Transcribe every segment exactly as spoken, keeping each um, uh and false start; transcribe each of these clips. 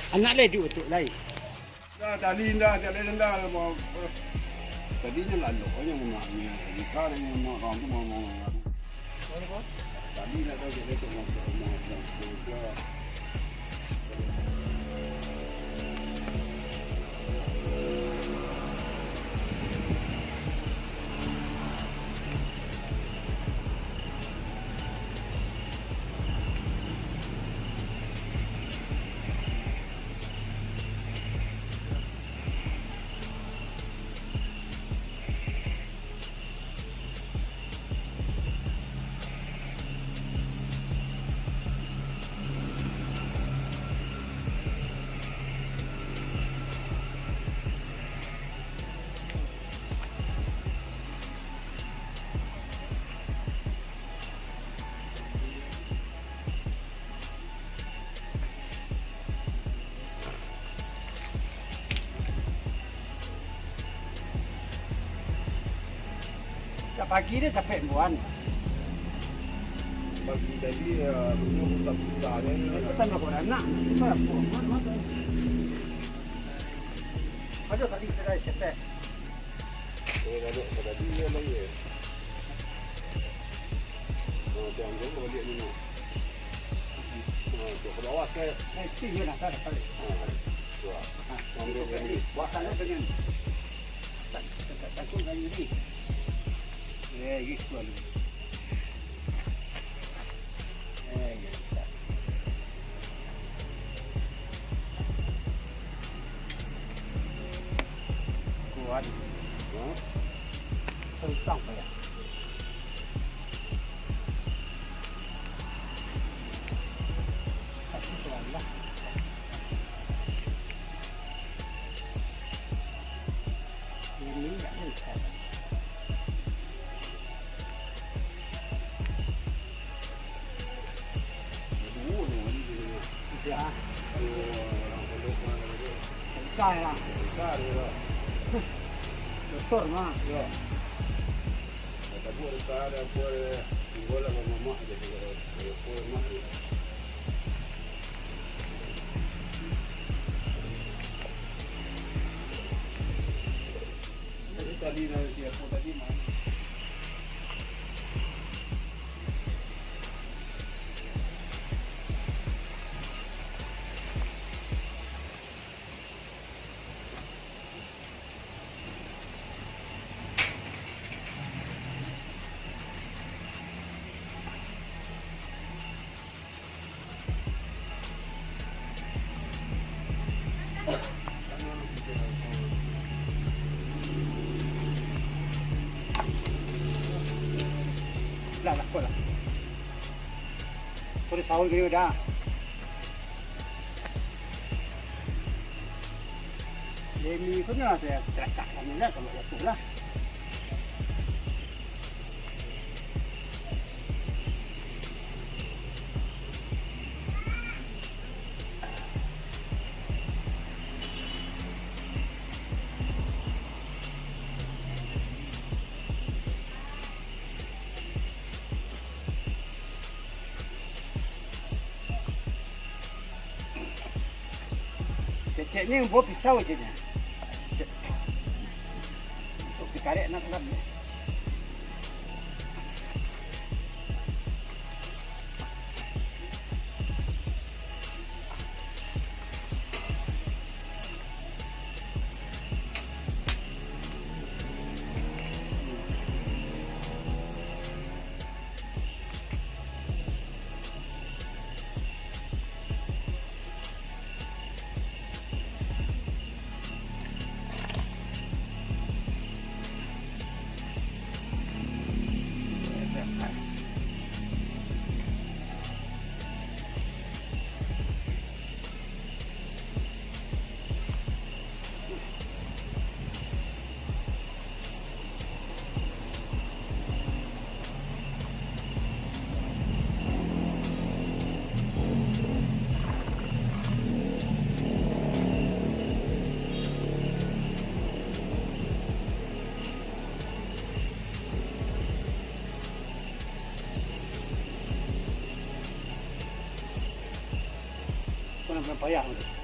Anak lai duduak tu lai. Dah, tali indah, tali indah, mau, eh. Tadinyo lalok aja, nak, nak, bisa deh, nak, orang tu mau, mau, mau. Tadi nak tahu dia tu mau, mau, mau, mau. Dah pagi dah capek buan. Pagi tadi, ya, punya buka-buka aja. Itu kan nak buat anak, itu kan nak buat anak. Aduh, tadi kita dah capek. Eh, lalu apa tadi dia lagi, eh? Oh, tu ambil balik ni, nak. Oh, tu ke bawah ke? Eh, sini lah, tarik, tarik. Ah, tu lah. Ah, ambil tu balik. Buat sana dengan tak, tak, tak takut lagi ni. Eh, gitu lah. Eh, gitu lah. Kuat. Susah payah. Tapi kuatlah. Ini nggak bisa. Ya. Bisa ya. Doktor mah. Jadi tadi dari siapa tadi, Mang? Lah, lah, kau lah. Kau dah sahur kini dah. Demi kau ni lah, saya terangkak kami lah, kalau jatuh lah. Ceceknyo bawa pisau aja nyo. Untuk dikarek nak dalam. Payah tu.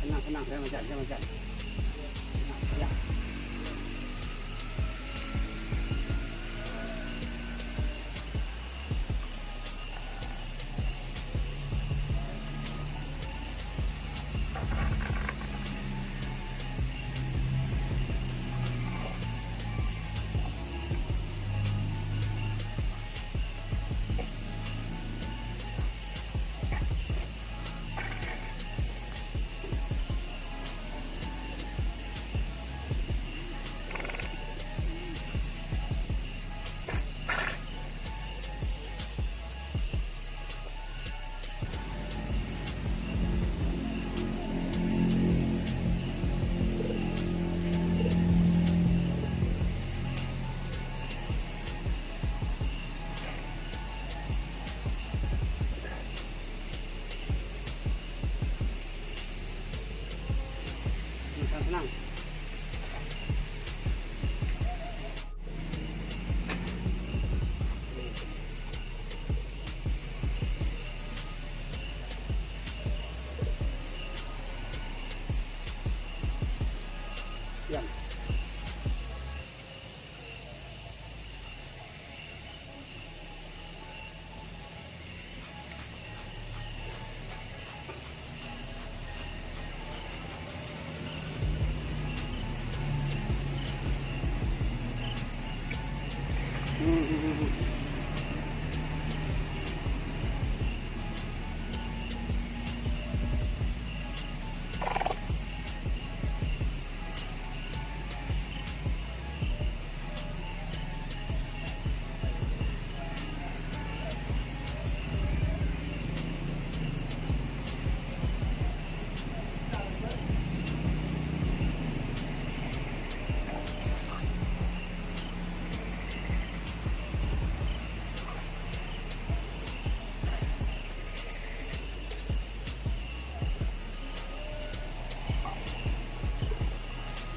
Tenang, tenang, jangan macan, jangan macan. Tenang, ya.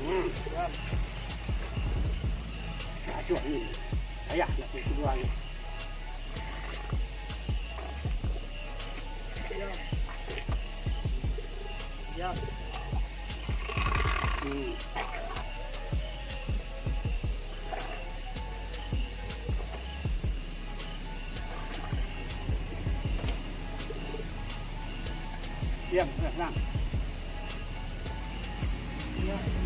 Hmm, siap. Aduh, ini. Ayah, nak pergi keluar ni. Siap. Siap. Hmm. Diam, tenang, tenang. Diam.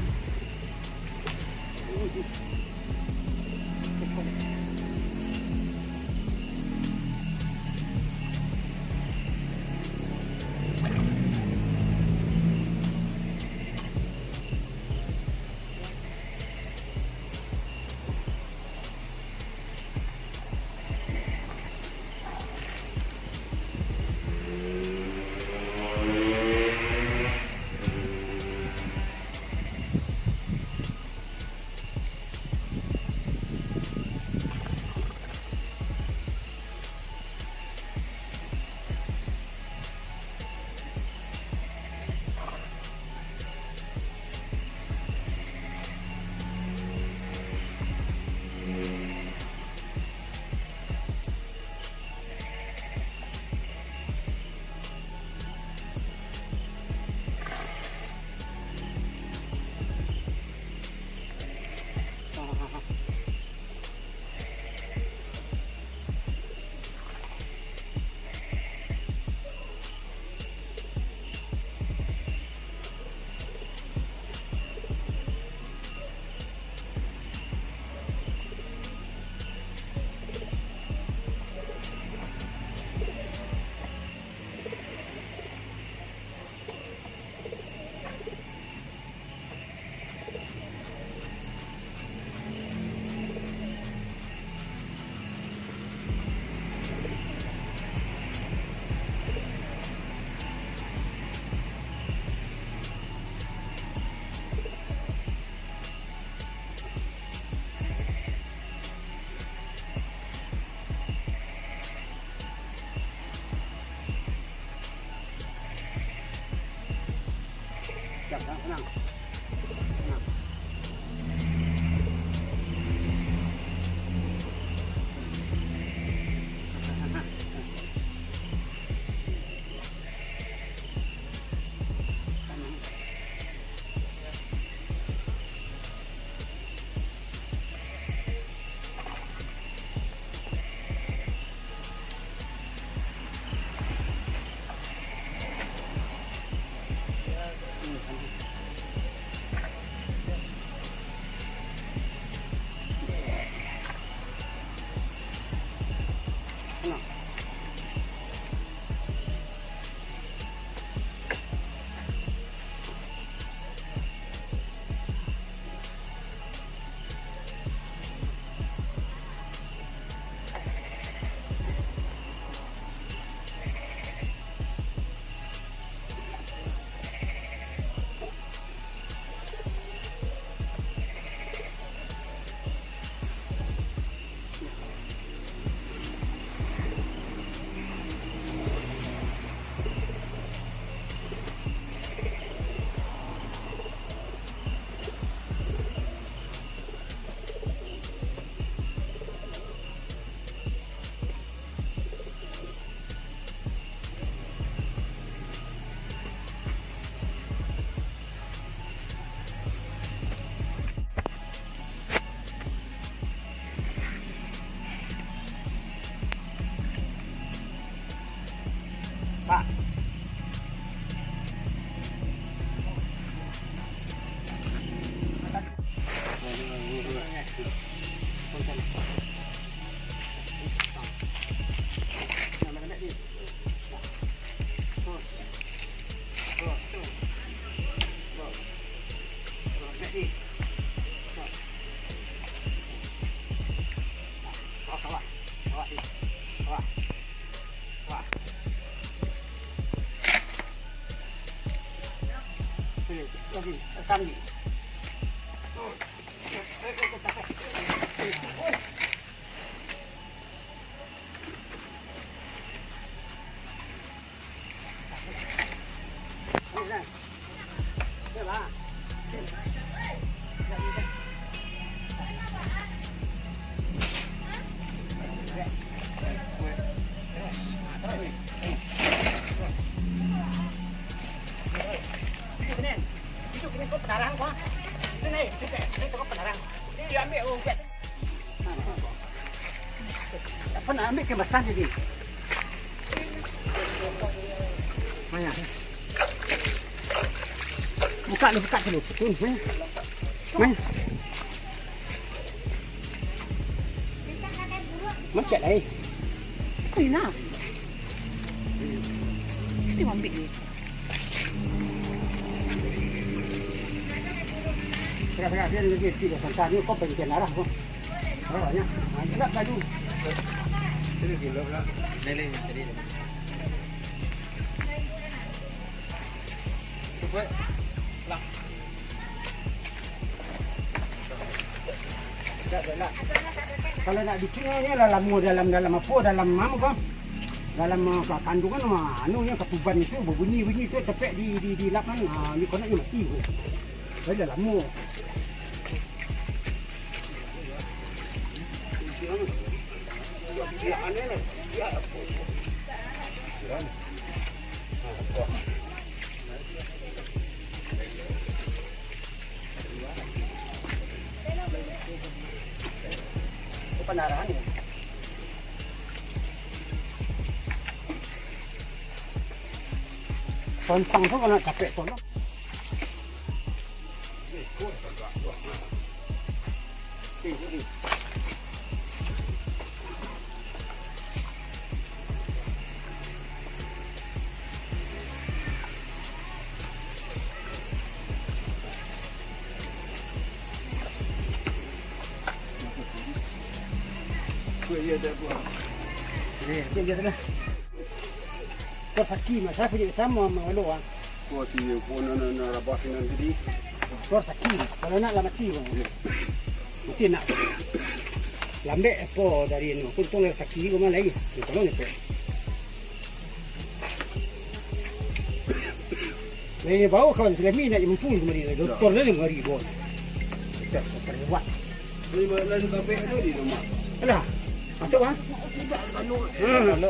Apa nak ambil kemasan tadi? Maya. Buka ni, buka dulu. Hmm, maya. Maya. Macet lah, eh. Ui, nah. Dia ambil ni. Tengah-tengah dia lagi, tiga santan ni, kau pengen arah, kau. Arah banyak. Ha, gelap baju. Sini gelap lah. Ni, ni, tadi ni. Cukup. Lah. Kalau nak bikin ni lah lamo dalam, dalam apo, dalam anu ko. Dalam, ah, ka-, kanduangan, ah, anu nyo katuban itu babunyi-bunyi tu capek di, di, di lap kan. Ah, ni konaknyo mati tu. Jadi lah lamo. Pendarahan ni. Sansang tu kalau capek tolong. Kau saki mah, sia punyo samo, mah, lo, ah. Kau si, kau nan, nan, nan rabah sinan tadi. Kau saki, kalau nak lah mati, kau. Mati nak. Lambek apo dari anu, untung lah saki, kau mah lai. Kau tolong apo? Lai bau kawan salami nak mampu kemari, doktor dah kemari, kau. Dah, sampai buat. Lai, lai, lai, sampai tu di rumah. Alah, masuk, ah. Hmm.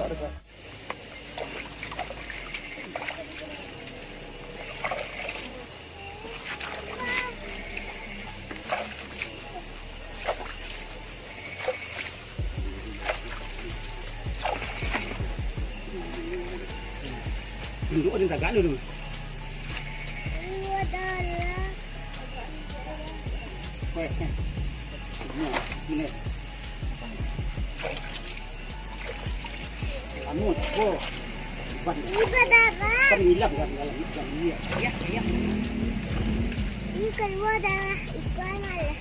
Tunduk ada tagak dulu. Weh, eh. Nah, ini. Anu, oh. Iban. Iban apa? Kan hilang kan dalam ikan dia. Iya, iya. Ini keluar darah ikan aja.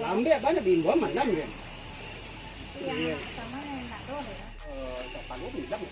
Lambek bana bimbo malam dia. Iya. Eh, tak tahu bilang.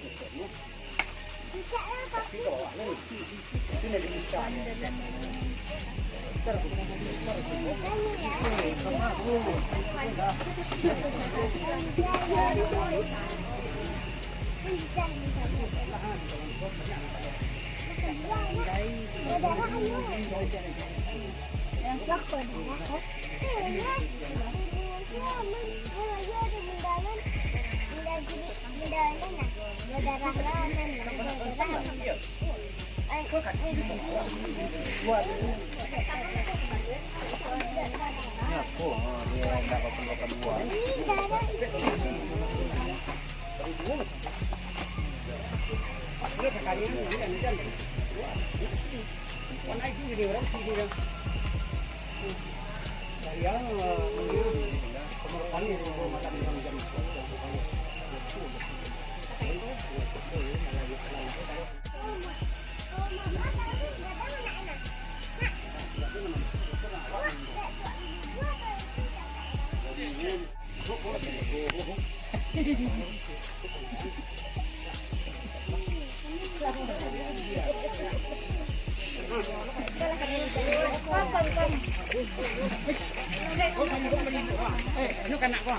Eh, anu kanak ko.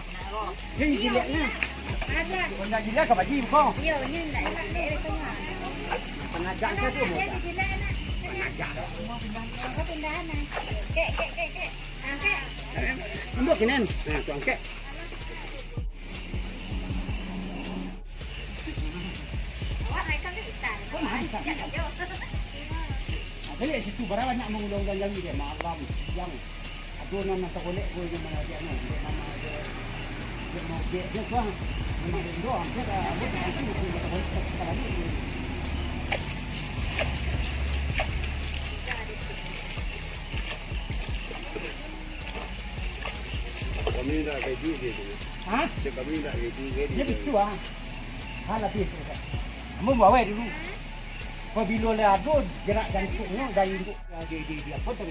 Yang jilat nah. Ada. Benda jilat ka bagi ko. Yo, ni ndak enak dek tengah. Pangajak ke tu? Dia dijilat nak. Pangajak. Apa pindahan nah? Kek, kek, kek, kek. Angkat. Tunduk sini. Nah, tu angkat. Awak naik sampai hutan. Kau naik sampai hutan. Yo. Nah, jadi situ bara banyak mangulung-ulung jawi deh, malam, siang. Ado nan, nan tagolek ko, nan mana dia, nan dia, mana dia, dia mau dia, dia tu, ah. Memang dia tu, ah, dia dah, dia dah, dia dah, dia dah, dia dah, dia dah. Kami nak ready dia tu. Ha? Cek kami nak ready, ready. Dia bitu, ah. Ha, habis tu, kan. Ambo bawa dulu. Apabila lah ado gerak jantungnyo dari induk, ah, di, di, di apa tadi?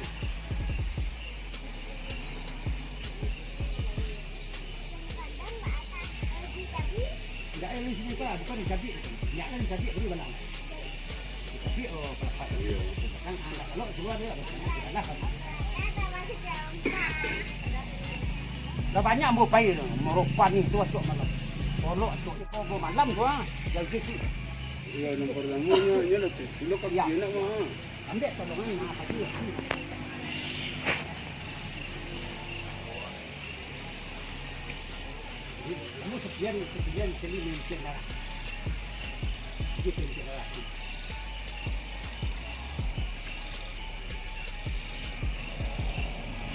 Indak, eh, sini, Pak. Bukan dicabik. Indak lah dicabik, bari balang. Dicabik, oh, palapas. Iyo. Kan, ah, indak kalau keluar dia, rasanya tidak lah, kan. Lah banyak ambo pai tu, maropan ni tu, masuk malam. Kolok tu, kau malam tu, ah. Jauh sikit. Iyo, nan partamo nyo, nyo lah tu. Dulu kan. Iyo. Enak mah. Ambiak tolongan, nah, pagi. Kamu sekian, sekian kali main darah. Dia main darah.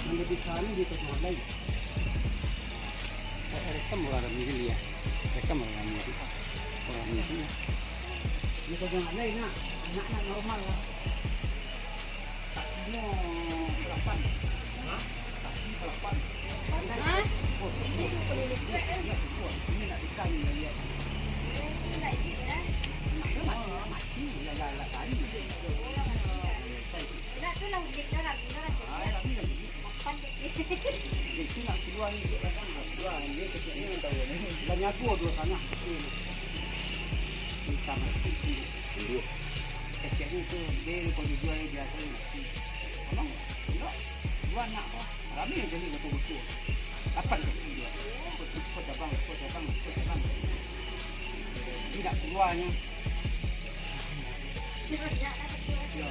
Nan lebih sani di tengah lain. Rekam orang dalam diri ya. Rekam orang dalam diri. Orang ini. Di tengah lain nak. Anak-anak normal lah. Kakinya delapan. Hah? Kaki delapan. Hah? Oh, ini nak ikan ni, lihat. Ini nak ikan, ya. Nak dia mati, mati. Ya, ya, ya, tadi. Nak tu lah unik dah, lah, gila lah. Ah, tapi lagi. Makan dek. Itu nak keluar ni, dia kadang nak keluar. Dia kecilnya tahu ni. Dah nyabu dua tanah. Hitam. Tunduk. Kecilnya tu, dia kalau dijual, dia biasa ni. Abang, tunduk. Dua anak kau. Rami yang jadi betul-betul. Lapan kali dia. Kau, kau cabang, kau cabang, kau cabang. Tidak keluarnya. Ya.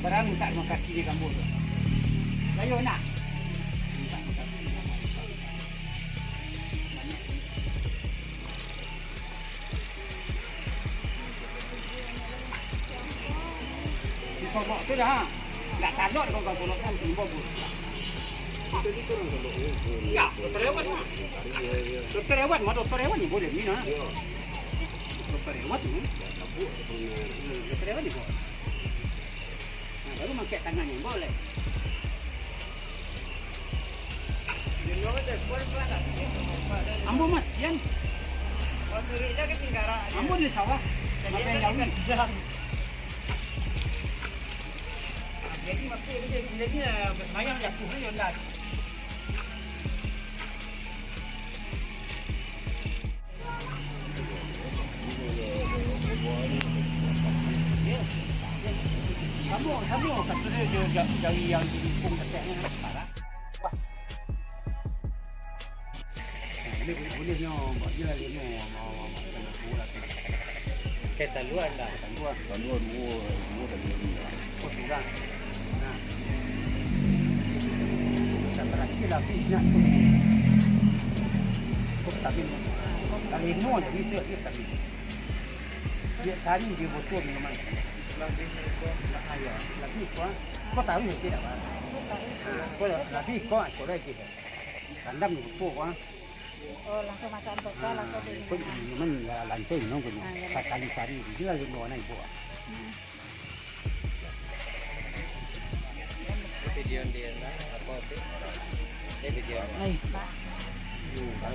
Barang minta makasih di kampung tu. Ayo nak. Minta makasih. Di Solok tu dah. Ndak talok kalau kau Solok kan, timbul pun. Enggak, dokter hewan mah. Dokter hewan mah, dokter hewan ni boleh ni, nah. Dokter hewan ni. Hmm, dokter hewan ni boleh. Nah, baru mangkek tangan ni, boleh. Ambo mah, Yan. Ambo di sawah. Makan jawi. Jadi, waktu itu dia gila-gila, bersemayam jatuh ni, Yondan. Samo, samo, kasurnya dia ja-, jari yang di lingkung keteknya, parah. Wah. Nah, ini boleh-bolehnyo, buat je lah dia ni, mau, mau, mau, kena aku lah tu. Kain taluan dah. Kain taluan. Taluan dua, dua taluan ni lah. Oh, surang. Nah. Tarakhir lah, habis nak tu. Kok tabil. Kalau ino jadi tu, dia tabil. Dia sari dia botol minuman. Lebih kau nak air. Lebih kau. Kau tahu ya tidak, Pak? Ah, kau lebih kau, kau lagi. Kandam ni botol, Pak. Oh, langsung makan botol, langsung di minuman. Minuman ya lancar minum kau. Ah, ya. Sakali sari, gila lima orang ibu. Hmm. Video dia lah, apa tu? Ini video. Baik. Hmm, kalau